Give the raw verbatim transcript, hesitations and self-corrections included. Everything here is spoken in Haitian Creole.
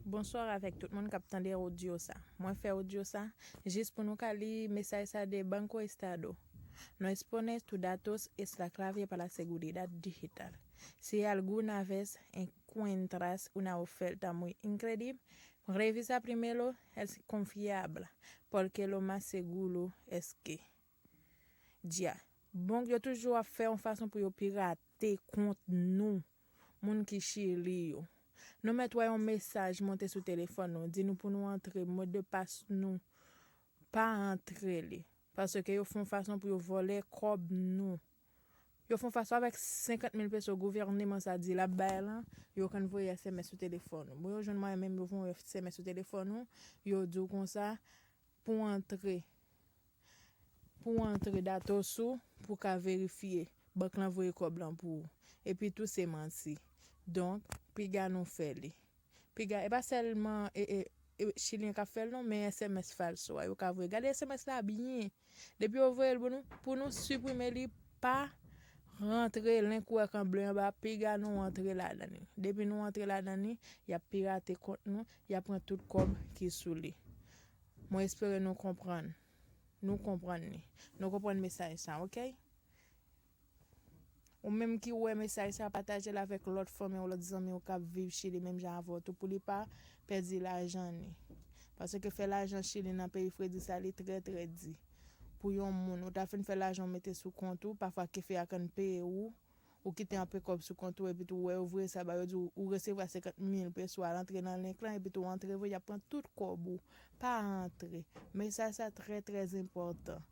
Bonswa avèk tout moun k ap tande odyo sa. Mwen fè odyo sa jis pou nou ka li mesaj sa de Banco Estado. No expones tus datos es la clave para la seguridad digital. Si alguna vez encuentras una oferta muy increíble, revisa primero si es confiable, porque lo más seguro es que. Dja. Bank yo toujou ap fè yon fason pou yo pirate kont nou, moun ki Chili yo. Nou mèt wè yon mesaj monte sou telefòn nou, di nou pou nou antre modpas nou, pa antre li. Paske yo fè yon fason pou yo vòlè kòb nou. Yo fè yon fason avèk senkant mil peso gouvèneman sa di l ap bay lan, yo konn voye S M S sou telefòn nou. Bon, yo jwenn mwayen menm yo voye S M S sou telefòn nou, yo di w konsa, pou antre, pou antre datos ou, pou ka verifye bank lan voye kòb lan pou ou. Epi tou se manti. Donk, piga nou fè li. Piga, e pa sèlman e, e, e, Chilyen k ap fè l non, men S M S falso a, yo ka voye. Gade S M S la byen. Depi yo voye l pou nou, pou nou siprime li, pa rantre link ou wè k an ble anba, piga nou antre ladan li. Depi nou antre ladan li, y ap pirate kont nou, y ap pran tout kòb ki sou li. Mwen espere nou konprann. Nou konprann li. Nou konprann mesaj sa, oke? Ou menm ki wè mesaj sa, pataje l avèk lòt fanmi w, lòt zanmi w k ap viv Chili menm jan avè w tou, pou li pa pèdi lajan li. Paske fè lajan Chili nan peyi fredi sa, li trè, trè di. Pou yon moun, ou ta fin fè lajan w mete sou kont ou, pafwa kefe a konn peye ou, ou kite anpe kòb sou kont ou, epi tou wè yo voye sa ba yo, di w, ou resevwa senkant mil peso, al antre nan link lan, epi tou antre vre, y ap pran tout kòb ou. Pa antre. Mesaj sa trè, trè enpòtan.